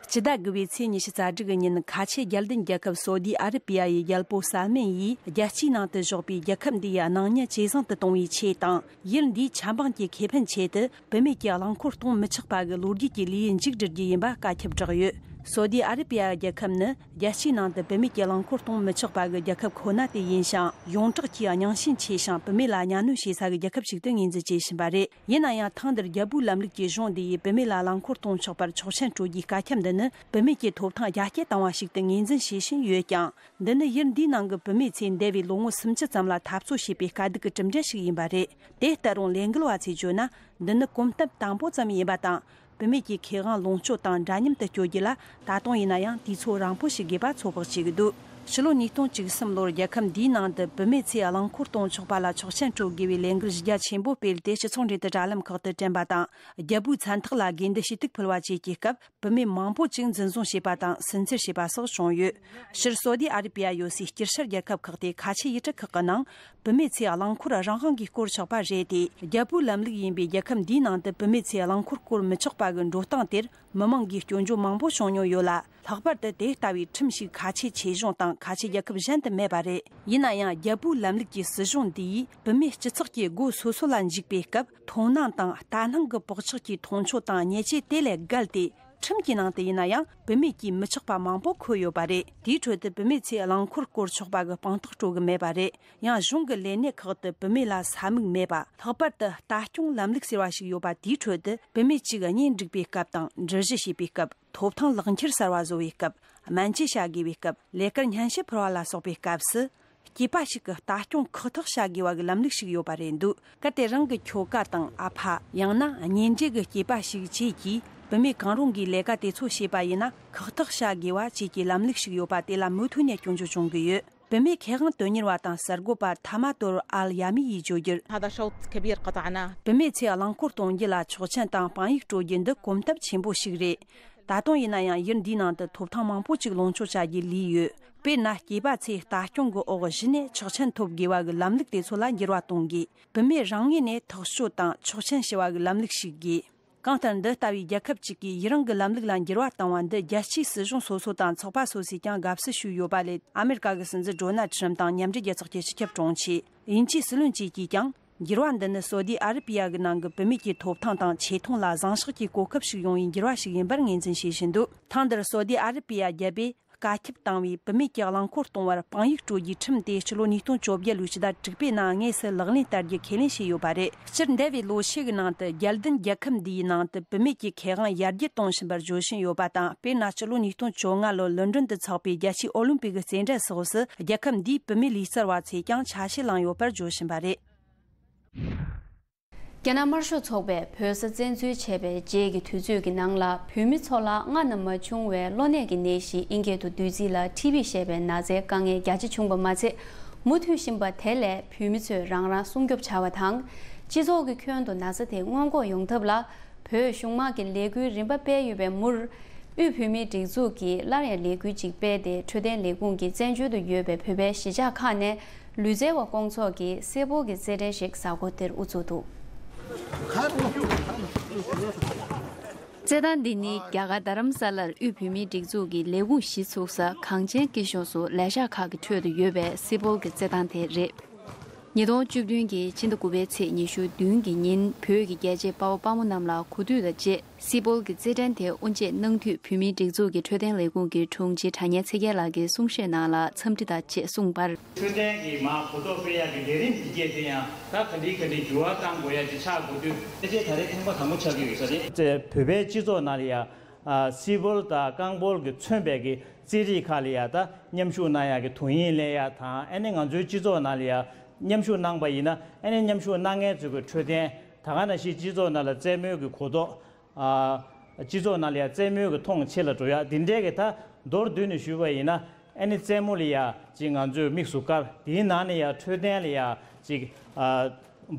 སྤྱི་ཟླ་དགུ་པའི་ཚེས་ཉི་ཤུ་རྩ་དྲུག་གི་ཉིན། ཁ་ཆེ་རྒྱལ་ལྡན་རྒྱལ་ཁབ་སོ་ཏི་ཨ་རི་པི་ཡ་ཡི་རྒྱལ་པོ་སལ་མན་ཡིས་རྒྱལ་སྤྱིའི་ནང་དུ་བཞག་པའི་རྒྱལ་ཁབ་འདི་ཡི་སྣང་བརྙན་ཇེ་བཟང་དུ་གཏོང་བའི་ཆེད་དང་། ཡུལ་འདིའི་ཆབ་འབངས་ཀྱི་ཁེ་ཕན་ཆེད་དུ། བུད་མེད་ཀྱིས་རླངས་འཁོར་གཏོང་མི་ཆོག་པ་གི་ལོ་རྒྱུས་ཀྱི་ལས་ཡུན་མཇུག་སྒྲིལ་རྒྱུ་ཡིན་པ་བཀའ་ཁྱབ་བསྒྲགས་ཡོད། སོ་ཏི་ཨ་རི་པི་ཡ་རྒྱལ་ཁབ་ནི་རྒྱལ་སྤྱིའི་ནང་དུ་བུད་མེད་ཀྱིས་རླངས་འཁོར་གཏོང་མི་ཆོག་པ་གི་རྒྱལ་ཁབ་ཁོ་ན་དེ་ཡིན་ཞིང་། ཡོངས་གྲགས་ཀྱིས་རྙིང་ཞེན་ཆེ་ཞིང་བུད་མེད་ལ་གཉའ་གནོན་བྱེད་ས་གི་རྒྱལ་ཁབ་ཞིག་ཏུ་ངོས་འཛིན་བྱེད་བཞིན་པ་རེད། ཡིན་ན་ཡང་། ཐེངས་འདིར་རྒྱལ་པོའི་ལམ་ལུགས་ཀྱི་གཞུང་འདི་ཡིས་བུད་མེད་ལ་རླངས་འཁོར་གཏོང་ཆོག་པར་ཆོག་མཆན་སྤྲོད་རྒྱུའི་བཀའ་ཁྱབ་འདི་ནི། བུད་མེད་ཀྱི་ཐོབ་ཐང་རྒྱ་སྐྱེད་བཏང་བ་ཞིག་ཏུ་ངོས་འཛིན་བྱེད་བཞིན་ཡོད་ཀྱང་། འདི་ནི་ཡུལ་འདིའི་ནང་གི་བུད་མེད་ཚོས་འདས་པའི་ལོ་ངོ་སུམ་ཅུ་ཙམ་ལ་འཐབ་རྩོད་བྱས་པའི་དཀའ་སྡུག་གི་གྲུབ་འབྲས་ཤིག་ཡིན་པ་རེད། དེ་ལྟ་རུང་། ལས་འགུལ་བ་ཚོས་བརྗོད་ན། འདི་ནི་གོམ་སྟབས་དང་པོ་ཙམ་ཡིན་པ་དང་། བུད་མེད་ཀྱི་ཁེ་དབང་ལོངས་སྤྱོད་དང་འདྲ་མཉམ་དུ་སྤྱོད་རྒྱུ་ལ་ད་དུང་ཡིན་ན་ཡང་དུས་ཚོད་རིང་པོ་ཞིག་དགོས་པ་ཚོད་དཔག་བྱེད་ཀྱི་འདུག་ཕྱི་ལོ་ཉིས་སྟོང་བཅུ་གསུམ་ལོར་རྒྱལ་ཁབ་འདིའི་ནང་དུ་བུད་མེད་ཚོས་རླངས་འཁོར་གཏོང་ཆོག་པ་ལ་ཆོག་མཆན་སྤྲོད་དགོས་པའི་ལས་འགུལ་གཞི་རྒྱ་ཆེན་པོ་སྤེལ་ཏེ། སྤྱི་ཚོགས་འབྲེལ་མཐུད་དྲ་ལམ་ཁག་ཏུ་བཀྲམ་པ་དང་། རྒྱལ་པོའི་མཚན་རྟགས་ལ་དགོས་འདུན་ཞུ་གཏུག་ཕུལ་བ་བཅས་ཀྱི་སྐབས། བུད་མེད་མང་པོ་ཅིག་འཛིན་བཟུང་བྱས་པ་དང་། སུན་གཙེར་བྱས་པ་སོགས་བྱུང་ཡོད། སྤྱིར། སོ་ཏི་ཨ་རི་པི་ཡ་ཡོད་སའི་དཀྱིལ་ཤར་རྒྱལ་ཁབ་ཁག་སྟེ། ཁ་ཆེ་ཡུལ་གྲུ་ཁག་གི་ནང་། བུད་མེད་ཚོས་རླངས་འཁོར་རང་དབང་གིས་བསྐོར་ཆོག་པ་རེད་དེ། རྒྱལ་པོའི་ལམ་ལུགས་ཡིན་པའི་རྒྱལ་ཁབ་འདིའི་ནང་དུ་བུད་མེད་ཚོས་རླངས་འཁོར་བསྐོར་མི་ཆོག་པ་གི་འགྲོ་སྟངས་དེར། མི་མང་གིས་སྐྱོན་བརྗོད་མང་པོ་བྱུང་མྱོང་ཡོད་ལ། ལྷག་པར་དུ་དེ་ལྟ་བུའི་ཁྲིམས་ཤིག་ཁ་ཆེ་ཆོས་གཞུང་དང་ཁ་ཆེ་རྒྱལ་ཁབ་གཞན་དུ་མེད་པ་རེད། ཡིན་ན་ཡང་། རྒྱལ་པོའི་ལམ་ལུགས་ཀྱི་སྲིད་གཞུང་འདི་ཡིས་བུད་མེད་སྤྱི་ཚོགས་ཀྱི་སྒོ་སོ་སོ་ལ་འཇུག་པའི་སྐབས། མཐོང་སྣང་དང་ལྟ་སྣང་གི་བག་ཆགས་ཀྱི་མཐོང་ཆོས་དང་ཉེས་ཆད་དེ་ལས་བརྒལ་ཏེ། ཁྲིམས་ཀྱི་ནང་དུ་ཡིན་ན་ཡང་། བུད་མེད་ཀྱིས་མི་ཆོག་པ་མང་པོ་འཁོད་ཡོད་པ་རེད། དེའི་ཁྲོད་དུ་བུད་མེད་ཚོས་རླངས་འཁོར་བསྐོར་ཆོག་པ་གི་དཔང་རྟགས་སྤྲོད་གི་མེད་པ་རེད། ཡང་། གཞུང་གི་ལས་གནས་ཁག་ཏུ་བུད་མེད་ལ་ས་མིག་མེད་པ། ལྷག་པར་དུ་ལྟ་སྐྱོང་ལམ་ལུགས་ཟེར་བ་ཞིག་ཡོད་པ། དེའི་ཁྲོད་དུ་བུད་མེད་ཅིག་གཉེན་སྒྲིག་པའི་སྐབས་དང་། འགྲུལ་བཞུད་བྱེད་པའི་སྐབས། ཐོབ་ཐང་ལག་འཁྱེར་གསར་བ་བཟོ་བའི་སྐབས། སྨན་བཅོས་བྱ་དགོས་པའི་སྐབས། ལས་ཀར་སྙན་ཞུ་ཕུལ་བ་ལ་སོགས་པའི་སྐབས་སུ། སྐྱེས་པ་ཞིག་གི་ལྟ་སྐྱོང་ཁག་ཐེག་བྱ་དགོས་པ་གི་ལམ་ལུགས་ཤིག་ཡོད་པ་རེད་འདུག་གལ་ཏེ་རང་གི་ཁྱོ་ག་དང་ཨ་ཕ། ཡང་ན་གཉེན་འབྲེལ་གྱི་སྐྱེས་པ་ཞིག་བཅས་ཀྱིས་བུད་མེད་གང་རུང་གིས་ལས་ཀ་དེ་ཚོ་བྱས་པ་ཡིན་ན། ཁག་ཐེག་བྱ་དགོས་པ་བཅས་ཀྱི་ལམ་ལུགས་ཤིག་ཡོད་པ་དེ་ལ་མུ་མཐུད་ནས་སྐྱོན་བརྗོད་བྱུང་གི་ཡོད། བུད་མེད་ཁེ་དབང་དོན་གཉེར་བ་དང་གསར་འགོད་པ་ཐ་མ་ཏོར་ཨལ་ཡ་མི་ཡིས་བརྗོད་རྒྱུར། هذا شوط كبير قطعناه. བུད་མེད་ཚོས་རླངས་འཁོར་གཏོང་རྒྱུ་ལ་ཆོག་མཆན་དང་དཔང་ཡིག་སྤྲོད་རྒྱུ་འདི་གོམ་སྟབས་ཆེན་པོ་ཞིག་རེད། ད་དུང་ཡིན་ན་ཡང་། ཡུལ་འདིའི་ནང་དུ་ཐོབ་ཐང་མང་པོ་ཅིག་ལོངས་སྤྱོད་བྱ་རྒྱུའི་ལས་ཡོད། དཔེར་ན། སྐྱེས་པ་ཚོས་ལྟ་སྐྱོང་གི་འོག་གཞི་ནས་ཆོག་མཆན་ཐོབ་དགོས་པ་གི་ལམ་ལུགས་དེ་ཚོ་ལ་འགྱུར་བ་གཏོང་དགོས། བུད་མེད་རང་ངོས་ནས་ཐག་གཅོད་དང་ཆོག་མཆན་ཞུ་བ་གི་ལམ་ལུགས་ཤིག་དགོས། གང་ལྟར། འདི་ལྟ་བུའི་རྒྱལ་ཁབ་ཅིག་གིས་ཡུན་རིང་གི་ལམ་ལུགས་ལ་འགྱུར་བ་བཏང་བ་འདི། རྒྱལ་སྤྱིའི་སྲིད་གཞུང་སོ་སོ་དང་ཚོགས་པ་སོ་སོས་ཀྱང་དགའ་བསུ་ཞུས་ཡོད་པ་ལས། ཨ་མེ་རི་ཀ་གི་སྲིད་འཛིན་ཌོ་ནལ་ཁྲིམ་དང་མཉམ་འབྲེལ་རྒྱལ་ཚོགས་ཀྱི་སྤྱི་ཁྱབ་དྲུང་ཆེ། དབྱིན་ཇིའི་སྲིད་བློན་བཅས་ཀྱིས་ཀྱང་། འགྱུར་བ་འདི་ནི་སོ་དི་ཨ་རི་པི་ཡ་གི་ནང་གི་བུད་མེད་ཀྱི་ཐོབ་ཐང་དང་ཆེ་མཐོང་ལ་བཟང་ཕྱོགས་ཀྱི་གོ་སྐབས་ཤིག་ཡོང་བའི་འགྱུར་བ་ཞིག་ཡིན་པར་ངོས་འཛིན་བྱེད་བཞིན་འདུག་ཐེངས་འདིར་སོ་དི་ཨ་རི་པི་ཡ་རྒྱལ་པོས་བཀའ་ཁྱབ་བཏང་བའི་བུད་མེད་ཀྱི་རླངས་འཁོར་གཏོང་བར་དཔང་ཡིག་སྤྲོད་རྒྱུའི་ཁྲིམས་དེ་སྤྱི་ལོ་ཉིས་སྟོང་བཅོ་བརྒྱད་ལོའི་ཕྱི་ཟླ་དྲུག་པའི་ནང་དངོས་སུ་ལག་ལེན་བསྟར་རྒྱུ་ཁས་ལེན་བྱས་ཡོད་པ་རེད། སྤྱིར། འདས་པའི་ལོ་ཤས་ཀྱི་ནང་དུ་རྒྱལ་ལྡན་རྒྱལ་ཁབ་འདིའི་ནང་དུ་བུད་མེད་ཀྱི་ཁེ་དབང་ཡར་རྒྱས་གཏོང་བཞིན་པར་བརྗོད་བཞིན་ཡོད་པ་དང་། དཔེར་ན། སྤྱི་ལོ་ཉིས་སྟོང་བཅོ་ལྔ་ལོར་ལོན་ཌོན་དུ་འཚོགས་པའི་རྒྱལ་སྤྱིའི་ཨོ་ལིམ་པིག་གི་རྩེད་འགྲན་སོགས་སུ། རྒྱལ་ཁབ་འདིའི་བུད་མེད་ལུས་རྩལ་བ་ཚོས་ཀྱང་ཆ་ཤས་བླངས་ཡོད་པར་བརྗོད་བཞིན་པ་རེད། རྒྱ་ནག་དམར་ཤོག་ཚོགས་པས་བོད་ས་བཙན་འཛུལ་བྱས་པའི་རྗེས་ཀྱི་དུས་ཚོད་ཀྱི་ནང་ལ། བོད་མི་ཚོ་ལ་སྔར་ན་མ་བྱུང་བའི་གློ་ནད་ཀྱི་ནད་གཞི། ཨིན་སྐད་དུ་བདུད་རྩི་ལ་ཊི་བི་ཞེས་པའི་ན་ཚའི་དཀའ་ངལ་རྒྱ་ཆེ་བྱུང་བ་མ་ཚད། མུ་མཐུད་བཞིན་པ་དེ་ལས་བོད་མི་ཚོས་རང་རང་སྲུང་སྐྱོབ་བྱ་བ་དང་། སྤྱི་ཚོགས་ཀྱི་ཁྱོན་དུ་ན་ཚ་དེ་སྔོན་འགོག་ཡོང་ཐབས་ལ། བོད་གཞུང་དམངས་ཀྱིས་ལས་འགུལ་རིམ་པ་སྤེལ་ཡོད་པའི་མུར། དབུས་བོད་མིའི་སྒྲིག་འཛུགས་ཀྱིས་སླར་ཡང་ལས་འགུལ་ཅིག་སྤེལ་ཏེ། འཕྲོད་བསྟེན་ལས་ཁུངས་ཀྱི་བཙན་བྱོལ་དུ་ཡོད་པའི་བོད་པའི་གཞིས་ཆགས་ཁག་ནས་ལུས་རྩལ་བ་སྐོང་ཚོགས་ཀྱིས་སེར་པོ་གི་རྩེད་འགྲན་ཞིག་གཟའ་འཁོར་འདིར་དབུ་འཛུགས་འདུག་རྩེད་ཐང་འདི་ནི་རྒྱ་གར་རྡ་རམ་ས་ལར་དབུས་བོད་མིའི་སྒྲིག་འཛུགས་ཀྱི་ལས་ཁུངས་གཞི་ཚུགས་ས་གངས་ཅན་སྐྱིད་གཤོངས་སུ་ལས་ཤག་ཁག་གི་ཁྲོད་དུ་ཡོད་པའི་སེར་པོ་གི་རྩེད་ཐང་དེ་རེད། ཉིས་སྟོང་བཅུ་བདུན་གྱི་ཕྱི་ཟླ་དགུ་པའི་ཚེས་ཉི་ཤུ་བདུན་གྱི་ཉིན་བོད་ཀྱི་རྒྱལ་གཅེས་དཔའ་བོ་དཔའ་མོ་རྣམས་ལ་གུས་འདུད་དང་བཅས། སི་པོལ་གྱི་རྩེད་འགྲན་དེ་དབུ་འབྱེད་གནང་དུས་བོད་མིའི་སྒྲིག་འཛུགས་ཀྱི་འཕྲོད་བསྟེན་ལས་ཁུངས་ཀྱི་དྲུང་ཆེ་དྲ་བརྙན་ཚེ་རྒྱལ་ལགས་ཀྱིས་གསུང་བཤད་ནང་ལ་འཚམས་འདྲི་དང་བཅས་གསུངས་པར། འཕྲོད་བསྟེན་གྱི་མ་གོ་རྟོགས་སྤེལ་ཡག་གི་ལས་རིམ་འདི་གས་དེ་ཡང་ད་ག་འདྲའི་ག་འདྲའི་འགྱུར་བ་བཏང་དགོས་ཡག་ཅིག་ཆགས་དགོས་དུས། ཕལ་ཆེར་ད་རེས་ཐེངས་མ་དང་པོ་ཆགས་ཀྱི་ཡོད་ས་རེད། བོད་པའི་སྤྱི་ཚོགས་ནང་ལ་ཡང་སི་པོལ་དང་རྐང་སྤོལ་གྱིས་མཚོན་པའི་གི་རྩེད་རིགས་ཁག་ལ་ཡང་ད་མཉམ་ཞུགས་གནང་ཡག་གི་དུས་ཡུན་ལེན་ཡག་དང་། ཨ་ནི་ང་ཚོའི་སྤྱི་ཚོགས་ནང་ལ་ཡང་མཉམ་ཞུགས་གནང་པ་ཡིན་ན། ཨ་ནི་མཉམ་ཞུགས་གནང་མཁན་ཚོའི་གི་འཕྲོད་བསྟེན། ད་ག་ནང་བཞིན་སྤྱི་ཚོགས་ནང་ལ་རྩེད་མོའི་གི་གོ་རྟོགས། ཨ། སྤྱི་ཚོགས་ནང་ལ་ཡང་རྩེད་མོའི་གི་མཐོང་ཆེ་ལ་འགྲོ་ཡག་འདི་འདྲའི་གི་ད་མདོར་བསྡུས་ནས་ཞུས་པ་ཡིན་ན། ཨ་ནི་རྩེད་མོ་ལ་ཡང་ཅིག་ང་ཚོས་དམིགས་སུ་བཀར། དེའི་ནང་ནས་ཡང་འཕྲོད་བསྟེན་ལ་ཡང་ཅིག་ཨ།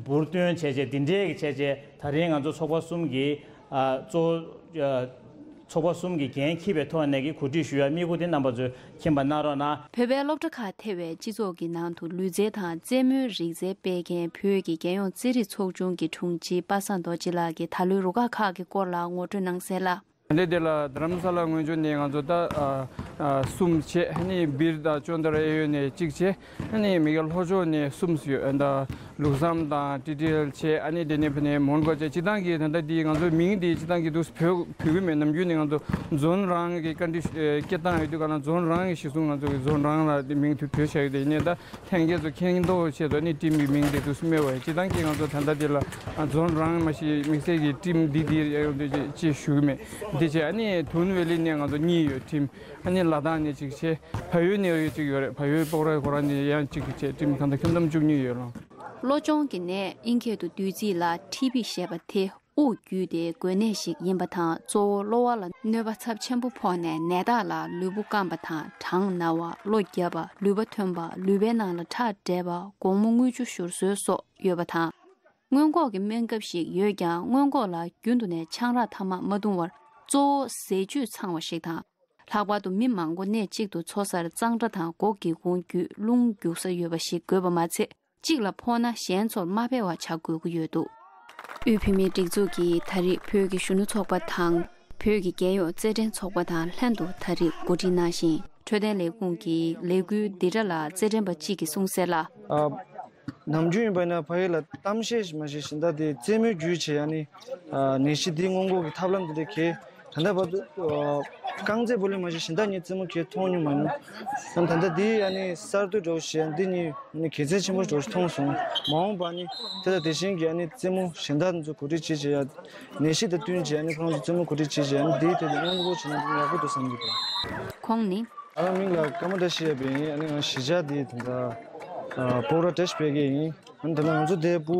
འབུར་བཏོན་བྱས་བྱས། འདི་འདྲའི་གི་བྱས་བྱས། ད་རིང་ང་ཚོ་ཚོགས་པ་གསུམ་གྱིས། ཨ། གཙོ་བོ། ཨ། ཚོགས་པ་གསུམ་གྱིས་འགན་འཁྱེར་བའི་ཐོག་ནས་ཀྱི་གོ་སྒྲིག་ཞུ་ཡག་དམིགས་ཡུལ་དེ་རྣམ་པ་ཚོས་མཁྱེན་པ་གནང་རོགས་གནང་། བོད་པའི་སློབ་གྲྭ་ཁག་ཐེ་བའི་སྤྱི་ཚོགས་ཀྱི་ནང་དུ་ལུས་རྩལ་དང་རྩེད་མོའི་རིག་རྩལ་སྤེལ་མཁན་བོད་ཀྱི་རྒྱལ་ཡོངས་རྩེད་རིགས་ཚོགས་ཆུང་གི་དྲུང་ཆེ་པ་སངས་རྡོ་རྗེ་ལགས་ཀྱིས་ད་ལོའི་རུ་ཁག་ཁག་གི་སྐོར་ལ་ངོ་སྤྲོད་གནང་གསལ་ལ། དེ་དེ་ལ་རྡ་རམ་ས་ལ་སྔོན་བྱོན་ནས་ང་ཚོ་ད་ཨ་ཨ་གསུམ་བྱས། ཨ་ནི་སྦིར་དང་ཅོན་དར་གཡས་གཡོན་ནས་གཅིག་བྱས། ཨ་ནི་མི་ག་ལྷོ་ཕྱོགས་ནས་གསུམ་ཡོད། ཨ་ད་ལུགས་བསམ་དང་ཏི་ཏི་ལ་བྱས། ཨ་ནི་དེ་ནས་ཕ་ནས་མོན་གྷོ་བྱས། སྤྱིར་བཏང་གི་ད་ལྟ་འདི་ང་ཚོའི་མིང་འདི་སྤྱིར་བཏང་གི་འདུག་བོད་བོད་ཀྱི་མིང་ནམ་རྒྱུན་ནས་ང་ཚོ་རྫོང་རང་གི་བཀའ་འདྲི་ཨ་སྐད་བཏང་ཡོད་དུས་ག་ལ་རྫོང་རང་གི་གཞི་བཟུང་ང་ཚོ་གི་རྫོང་རང་ལ་དེ་མིང་དེ་བོས་བཞག་ཡོད། དེ་ཡིན་ནའི་ད་ལྷན་རྒྱས་ཚོ་མཁྱེན་རྟོགས་ཆེད་དུ་ཨ་ནི་ཊིམ་གྱི་མིང་དེ་འདུག་སེ་སྨོས་པ་ཡིན། སྤྱིར་བཏང་གི་ང་ཚོ་ད་ལྟ་འདི་ལ་རྫོང་རང་མ་གཞི་དམིགས་བསལ་གྱི་ཊིམ་འདི་འདི་ཡོད་འདུག་ཅེས་ཞུ་གི་མེད། འདི་བྱས། ཨ་ནི་དུན་ཝེ་ལི་ནས་ང་ཚོ་གཉིས་ཡོད་ཊིམ། ཨ་ནི་ལ་དྭགས་ནས་གཅིག་བྱས། ཕ་ཡུལ་ནས་ཡོད་གཅིག་ཡོད་རེད། ཕ་ཡུལ་སྤོག་ར་ཁོ་རང་ནས་ཡང་གཅིག་བྱས། ཊིམ་ད་ལྟ་ཁྱོན་བསྡོམས་བཅུ་གཉིས་ཡོད་རུང་། གློ་གཅོང་གི་ནད། ཨིན་སྐད་དུ་བདུད་རྩི་ལ་ཊི་བི་ཞེས་པ་དེ་དབུགས་བརྒྱུད་དེ་འགོས་ནད་ཞིག་ཡིན་པ་དང་། གཙོ་བོ་གློ་བ་ལ་གནོད་པ་ཚབས་ཆེན་པོ་ཕོག་ནས་ནད་རྟགས་ལ་ལུས་པོ་སྐམ་པ་དང་། གྲང་ན་བ། གློ་རྒྱབ་པ། ལུས་པ་ཐོན་པ། ལུས་པའི་ནང་ལ་ཁྲག་འདྲེས་པ། དགོང་མོ་རྔུལ་ཆུ་བཞུར་སྲོལ་སོགས་ཡོད་པ་དང་། སྔོན་འགོག་གི་སྨན་ཁབ་ཞིག་ཡོད་ཀྱང་། སྔོན་འགོག་ལ་རྒྱུན་དུ་ནས་ཆང་རག་ཐ་མག་མ་བཏུང་བར། གཙོ་བོ་ཟས་བཅུད་ཚང་བ་ཞིག་དང་། ལྷག་པར་དུ་མི་མང་པོ་གནས་གཅིག་ཏུ་འཚོ་སར་གཙང་སྦྲ་དང་སྒོ་སྒེའུ་ཁུང་བརྒྱུད་རླུང་རྒྱུག་ས་ཡོད་པ་ཞིག་དགོས་པ་མ་ཚད། གཅིག་ལ་ཕོག་ན་གཞན་ཚོར་མ་འཕེལ་བ་བྱ་དགོས་ཀྱི་ཡོད་འདུག་དབུས་བོད་མིའི་སྒྲིག་འཛུགས་ཀྱིས་ད་རེས་བོད་ཀྱི་གཞོན་ནུ་ཚོགས་པ་དང་། བོད་ཀྱི་རྒྱལ་ཡོངས་རྩེད་འགྲན་ཚོགས་པ་དང་ལྷན་དུ་ད་རེས་གོ་སྒྲིག་གནང་ཞིང་། འཕྲོད་བསྟེན་ལས་ཁུངས་ཀྱི་ལས་འགུལ་འདི་འདྲ་ལ་རྩེད་འགྲན་པ་གཅིག་གིས་གསུངས་གསལ་ལ། ཨ། ནམ་རྒྱུན་ཡིན་པ་ན་ཕ་གི་ལ་གཏམ་བཤད་མ་ཞིག་བཞིན་ད་དེ་རྩེད་མོའི་བརྒྱུད་བྱས། ཨ་ནི་ཨ་ནད་གཞི་འདི་སྔོན་འགོག་གི་ཐབས་ལམ་འདི་འདྲ་གས་ད་ལྟ་བར་དུ་ཨ་རྐང་རྩེད་སྤོ་ལོ་མ་ཞིག་བཞིན་ད་ངས་རྩེད་མོ་གས་མཐོང་མྱོང་མ་མྱོང་། ཨ་ནི་ད་ལྟ་འདི་ཨ་ནི་གསར་གཏོད་འདྲ་བོ་ཞིག་ཨ་ནི་འདི་ནི་ཨ་ནི་གལ་ཆེན་ཆེན་པོ་འདྲ་བོ་ཞིག་མཐོང་སོང་། མ་འོངས་པ་ནི་དེ་དང་དེ་བཞིན་གྱི་ཨ་ནི་རྩེད་མོ་གཞན་དག་ཚོ་གོ་སྒྲིག་བྱེད་བྱེད་ཡ། ནད་གཞི་དང་བསྟུན་བྱས་ནས་ཁོང་ཚོ་རྩེད་མོ་གོ་སྒྲིག་བྱེད་བྱས་ནས་འདིའི་ཐད་དུ་སྔོན་འགོག་བྱེད་ན་ཡག་པོ་འདུག་བསམ་གྱི་འདུག་ཁོང་ནི། ང་རང་མིང་ལ་ཀརྨ་བཀྲ་ཤིས་ཡབ་ཡིན། ཨ་ནི་ང་གཞིས་ཆགས་འདི་ད་ལྟ་སྤོག་ར་བཀྲ་ཤིས་འཕེལ་རྒྱས་ཡིན། ཨ་ནི་ད་ལྟ་ང་ཚོ་འདིར་ཕྲུ་གུ་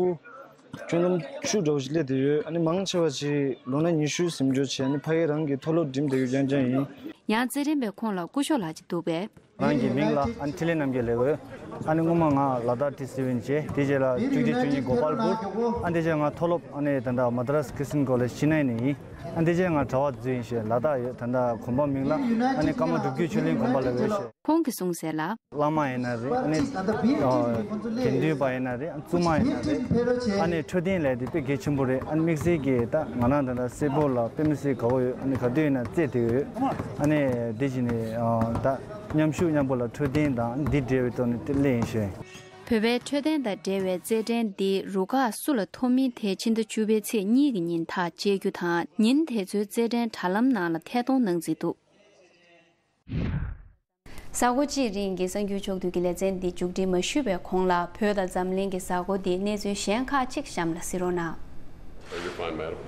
ཁྱོན་བསྡོམས་བཅུ་འདྲ་བོ་ཞིག་སླེབས་བསྡད་ཡོད། ཨ་ནི་མང་ཆེ་བ་ཞིག་ལོ་ན་ཉི་ཤུ་ཟིན་འགྲོ་བྱས། ཨ་ནི་ཕ་གི་རང་གི་མཐོ་སློབ་འགྲིམས་བསྡད་ཡོད་རྐྱང་རྐྱང་ཡིན། ཡང་རྩེད་འགྲན་པས་ཁོང་ལ་སྐུ་ཞབས་ལགས་ཅིག་འདུག་པས། ང་རང་གི་མིང་ལ་ཨ་ནི་འཕྲིན་ལས་རྣམ་རྒྱལ་ལབ་ཡོད། ཨ་ནི་སྔོན་མ་ང་ལ་དྭགས་ཊི་སི་ཝན་བྱས། དེ་རྗེས་ལ་བཅུ་གཅིག་བཅུ་གཉིས་གོ་པལ་པུར། ཨ་ནི་དེ་རྗེས་ང་མཐོ་སློབ་ཨ་ནི་ད་ལྟ་མ་དྲ་སི་ཁྲིས་ཅན་ཀོ་ལེཇ་ཅི་ནའི་ནས་ཡིན། ཨ་ནི་དེ་རྗེས་ང་གྲྭ་པ་འཛུལ་ཡིན་ཞེས་ལ་དྭགས་ཡོད། ད་ལྟ་གོམ་པ་མིང་ལ་ཨ་ནི་ཀརྨ་སྒྲུབ་བརྒྱུད་ཆོས་གླིང་དགོན་པ་ལབ་ཡོད་ཞེས། ཁོང་གིས་གསུངས་གསལ་ལ། བླ་མ་ཡིན་ན་རེད། ཨ་ནི་དགེ་འདུན་པ་ཡིན་ན་རེད། བཙུན་མ་ཡིན་ན་རེད། ཨ་ནི་འཕྲོད་བསྟེན་ལས་དེ་དཔེ་གལ་ཆེན་པོ་རེད། ཨ་ནི་དམིགས་བསལ་གྱིས་ད་ང་རང་ད་ལྟ་སེར་པོ་ལ་དཔེ་མི་སྲིད་དགའ་བོ་ཡོད། ཨ་ནི་ག་དུས་ཡིན་ན་རྩེད་བསྡད་ཡོད། ཨ་ནི་དེ་བཞིན་ནི་ད་མཉམ་ཞུགས་མཉམ་པོ་ལ་འཕྲོད་བསྟེན་དང་འདི་འབྲེལ་བའི་ཐོག་ནས་དེ་སླེབས་ཡིན་ཞུ། བོད་པའི་འཕྲོད་བསྟེན་དང་འབྲེལ་བའི་རྩེད་འགྲན་འདི་རུ་ཁག་སུ་ལ་ཐོབ་མིན་དེ་ཕྱི་ཟླ་བཅུ་པའི་ཚེས་གཉིས་ཀྱི་ཉིན་ཐག་བཅད་རྒྱུ་དང་། ཉིན་དེ་ཚོའི་རྩེད་འགྲན་དྲ་ལམ་ནང་ལ་ཐད་གཏོང་གནང་རྩིས་འདུག་གཟའ་འཁོར་གཅིག་རིང་གི་གསར་འགྱུར་ཕྱོགས་བསྡུས་ཀྱི་ལེ་ཚན་འདི་མཇུག་སྒྲིལ་མ་ཞུས་པའི་གོང་ལ། བོད་དང་འཛམ་གླིང་གི་གཟའ་འཁོར་འདིའི་གནས་ཚུལ་གཞན་ཁག་ཅིག་གཤམ་ལ་གཟིགས་རོགས་གནང་།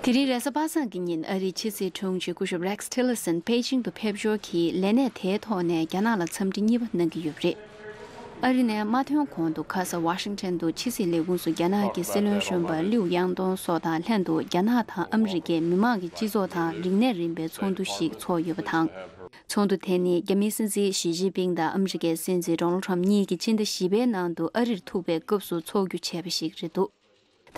དེ་རིང་རེས་གཟའ་པ་སངས་ཀྱི་ཉིན་ཨ་རིའི་ཕྱི་སྲིད་དྲུང་ཆེ་སྐུ་ཞབས་Rex Tillerson པེ་ཅིང་དུ་ཕེབས་འབྱོར་གྱིས། ལས་གནས་དེའི་ཐོག་ནས་རྒྱ་ནག་ལ་འཚམས་འདྲི་གཉིས་པ་གནང་གི་ཡོད་པ་རེད། ཨ་རི་ནས་མ་ཐོན་གོང་དུ་ཁ་ས་ཝ་ཤིང་ཊོན་དུ་ཕྱི་སྲིད་ལས་ཁུངས་སུ་རྒྱ་ནག་གི་སྲིད་བློན་གཞོན་པ་ལིའུ་དབྱང་ཏུང་སོགས་དང་ལྷན་དུ་རྒྱ་ནག་དང་ཨ་མི་རི་ཀའི་མི་དམངས་ཀྱི་སྤྱི་ཚོགས་དང་རིག་གནས་རིམ་པའི་ཚོགས་འདུ་ཞིག་ཚོགས་ཡོད་པ་དང་། ཚོགས་འདུ་དེ་ནི་རྒྱ་མིའི་སྲིད་འཛིན་ཞི་ཅིན་ཕིང་དང་ཨ་མི་རི་ཀའི་སྲིད་འཛིན་ཌོ་ནལ་ཊམ་གཉིས་ཀྱིས་ཕྱི་ཟླ་བཞི་པའི་ནང་དུ་ཨ་རིར་ཐུག་པའི་སྐབས་སུ་འཚོགས་རྒྱུ་བྱས་པ་ཞིག་རེད་འདུག་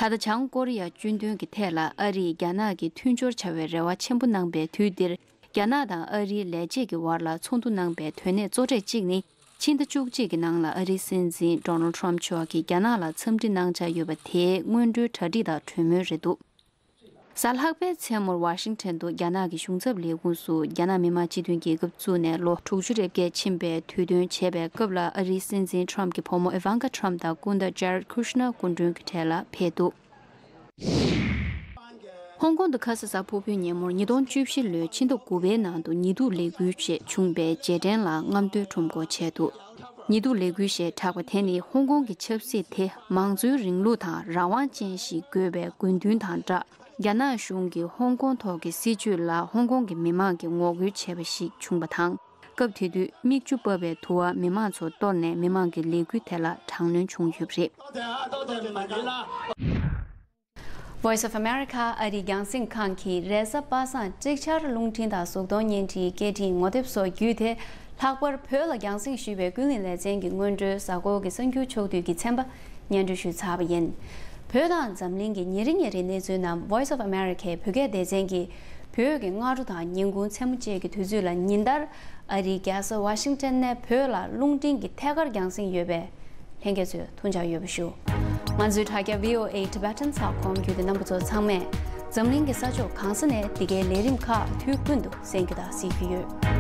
ད་ལྟ་བྱང་ཀོ་རི་ཡ་གཅུན་སྡོམ་གྱི་ཐད་ལ་ཨ་རིས་རྒྱ་ནག་གི་མཐུན་སྦྱོར་བྱ་བའི་རེ་བ་ཆེན་པོ་གནང་པའི་དུས་འདིར། རྒྱ་ནག་དང་ཨ་རིའི་ལས་བྱེད་ཀྱི་བར་ལ་ཚོགས་འདུ་གནང་པའི་དོན་གནད་གཙོ་གྲས་གཅིག་ནི། ཕྱི་ཟླ་བཅུ་གཅིག་གི་ནང་ལ་ཨ་རིའི་སྲིད་འཛིན་ཌོ་ནལ་ཊམ་མཆོག་གིས་རྒྱ་ནག་ལ་འཚམས་འདྲི་གནང་འཆར་ཡོད་པ་དེའི་སྔོན་འགྲོའི་གྲ་སྒྲིག་དང་གྲོས་མོལ་རེད་འདུག་གཟའ་ལྷག་པའི་མཚན་མོར་ཝ་ཤིང་ཊོན་དུ་རྒྱ་ནག་གི་གཞུང་ཚབ་ལས་ཁུངས་སུ་རྒྱ་ནག་མི་དམངས་སྤྱི་མཐུན་རྒྱལ་ཁབ་བཙུགས་ནས་ལོ་དྲུག་ཅུ་རེ་བརྒྱད་ཕྱིན་པའི་དུས་སྟོན་བྱེད་པའི་སྐབས་ལ། ཨ་རིའི་སྲིད་འཛིན་ཊམ་གྱི་བུ་མོ་ཨི་ཝན་ཀ་ཊམ་དང་སྐུ་ཟླ་ཇེ་རེད་ཀུ་ཤི་ནར་སྐུ་མགྲོན་གྱི་གྲས་ལ་ཕེབས་འདུག་ཧོང་ཀོང་དུ་ཁ་ས་གཟའ་ཕུར་བུའི་ཉིན་མོར་ཉིས་སྟོང་བཅུ་བཞི་ལོའི་ཕྱི་ཟླ་དགུ་པའི་ནང་དུ་ཉི་གདུགས་ལས་འགུལ་ཞེས་བྱུང་བའི་རྗེས་དྲན་ལ་རྔམ་སྟོན་ཁྲོམ་སྐོར་བྱས་འདུག་ཉི་གདུགས་ལས་འགུལ་ཞེས་གྲགས་པ་དེ་ནི་ཧོང་ཀོང་གི་ཆབ་སྲིད་དེ་མང་གཙོའི་རིང་ལུགས་དང་རང་དབང་ཅན་ཞིག་དགོས་པའི་དགོས་འདུན་དང་སྦྲགས། རྒྱ་ནག་གཞུང་གིས་ཧོང་ཀོང་ཐོག་གི་སྲིད་བྱུས་ལ་ཧོང་ཀོང་གི་མི་མང་གིས་ངོ་རྒོལ་བྱས་པ་ཞིག་བྱུང་བ་དང་། སྐབས་དེ་དུས་མིག་ཆུ་འབབ་པའི་དུ་བ་མི་མང་ཚོར་གཏོར་ནས་མི་མང་གི་ལས་འགུལ་དེ་ལ་དྲག་གནོན་བྱུང་ཡོད་པ་རེད། Voice of America ཨ་རིའི་རྒྱང་སྲིང་ཁང་གིས་རེས་གཟའ་པ་སངས་ཀྲིག་ཆར་རླུང་འཕྲིན་དང་གཟུགས་མཐོང་བརྙན་འཕྲིན་སྐད་འཕྲིན་ངོ་དེབ་སོགས་བརྒྱུད་དེ། ལྷག་པར་བོད་ལ་རྒྱང་སྲིང་ཞུས་པའི་ཀུན་གླེང་ལེ་ཚན་གྱི་སྔོན་འགྲོའི་གཟའ་འཁོར་གྱི་གསར་འགྱུར་ཕྱོགས་བསྡུས་ཀྱི་ཚན་པ་སྙན་སྒྲོན་ཞུས་ཚར་བ་ཡིན། བོད་དང་འཛམ་གླིང་གི་ཉིན་རེ་ཉིན་རེའི་གནས་ཚུལ་རྣམས་Voice of America བོད་སྐད་སྡེ་ཚན་གྱིས་བོད་ཀྱི་སྔ་དྲོ་དང་ཉིན་གུང་མཚན་མོ་བཅས་ཀྱི་དུས་ཚོད་ལ་ཉིན་ལྟར་ཨ་རིའི་རྒྱལ་ས་ཝ་ཤིང་ཊོན་ནས་བོད་ལ་རླུང་འཕྲིན་གྱི་ཐད་ཀར་རྒྱང་སྲིང་ཡོད་པས། ལྷན་རྒྱས་ཚོས་ཐུགས་འཇགས་ཡོད་པ་ཞུ། ང་ཚོའི་དྲ་རྒྱ་V O A Tibetan ཚགས་ཁོམ་བརྒྱུད་དེ་རྣམ་པ་ཚོ་ཚང་མས་འཛམ་གླིང་གི་ས་ཕྱོགས་གང་ས་ནས་འདི་གའི་ལས་རིམ་ཁག་དུས་ཀུན་ཏུ་གསན་རྒྱུ་དང་གཟིགས་རྒྱུ་ཡོད།